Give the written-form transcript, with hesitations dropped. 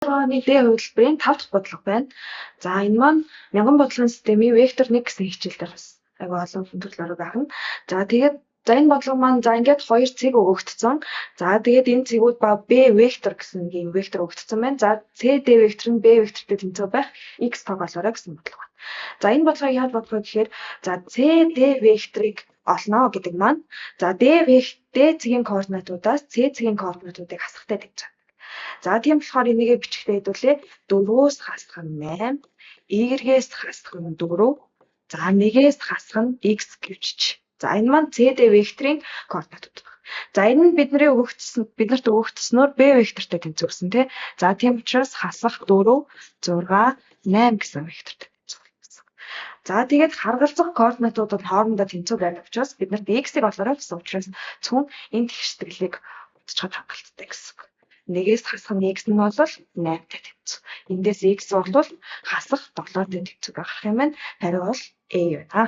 Оны D хувилбарын 5 дахь бодлого байна. За, энэ маань мянган бодлогын системийн вектор 1 гэсэн хичээл дээр бас айгүй олон төрлөөр гарна. За, тэгээд за, энэ бодлого маань за ингээд хоёр цэг өгөгдсөн. За, тэгээд энэ цэгүүд ба B вектор гэсэн нэг юм вектор өгөгдсөн байна. За, CD вектор нь B вектортэй тэнцүү байх x тоог олоорой гэсэн бодлого байна. За, энэ бодлогыг яаж бодох вэ гэхээр за, CD векторыг олно гэдэг маань за D вектор D цэгийн координатуудаас C цэгийн координатуудыг хасахтай гэж байна. За, тийм болохоор энийгээ бичихтэй хэдүүлээ 4-өөс хасах нь 8, y-ээс хасах нь 4, за, 1-ээс хасах нь x гэвчиж. За, энэ маань CD векторын координатууд байна. За, энэ нь бидний өгөгдсөн, биднэрт өгөгдснөөр B вектортай тэнцвэрсэн, тий. За, тийм учраас хасах 4, 6, 8 гэсэн вектортай тэнцвэрсэн гэсэн. За, тэгээд харгалзах координатууд нь хоорондоо тэнцүү байдаг учраас биднэрт x-ийг олоорой гэсэн учраас зөвхөн энэ тэгшитгэлийг утчихад хангалттай гэсэн. Нэгээс хасах нь x нь бол 8-тай тэнцүү. Эндээс x бол хасах 7-тай тэнцүү гарах юм байна. Хариу бол A байна.